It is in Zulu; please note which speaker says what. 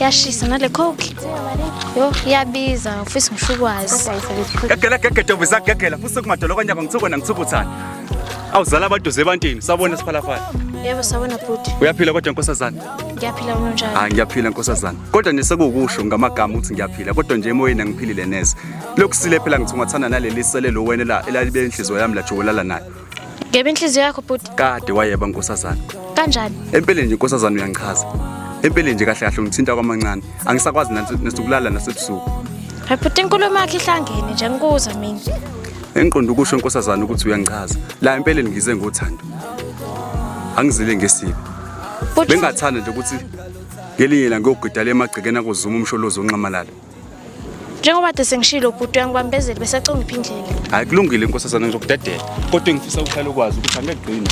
Speaker 1: Yashisa nale coke. Yo, iyabiza, ufisa ngisho ukwazi.
Speaker 2: Gegela gege ntombi zagegela futhi kumadolo kanyaka ngithukona ngithukuthana. Awuzala abaduze ebantwini sabona siphalafala.
Speaker 1: Yebo sabona bhuti.
Speaker 2: Uyaphila kodwa nkosazana?
Speaker 1: Ngiyaphila wena unjani?
Speaker 2: Hayi ngiyaphila nkosazana. Kodwa nje sekuwukusho ngamagama ukuthi ngiyaphila kodwa nje emoyeni angiphilile neze. Lokhu sile phela ngithi ungathanda naleli sele lo wena la elalibe inhliziyo yami lajowelala nayo.
Speaker 1: Ngebe inhliziyo yakho bhuti.
Speaker 2: Kade wayeba nkosazana.
Speaker 1: Kanjani?
Speaker 2: Empeleni nje nkosazana uyangichaza. Empeleni nje kahle kahle ungithinta kwamancane. Angisakwazi nasukulala nasebusuku.
Speaker 1: Hayi bhuti inkulumo yakho ihlangene nje ngikuza mina.
Speaker 2: Engiqonda ukusho nkosazana ukuthi uyangichaza. La empeleni ngize ngothando. Angizile ngesibi.
Speaker 1: Bhuti
Speaker 2: Bengathanda nje ukuthi ngelinye ilanga ngiyogida le emagcekeni akoZuma umsholozi onxamalala.
Speaker 1: Njengoba de sengishilo bhuti uyangibambezela bese aconga iphi indlela.
Speaker 2: Hayi kulungile nkosazana ngizokudedela. Kodwa engifisa ukuhlala ukwazi ukuthi angeke gcine.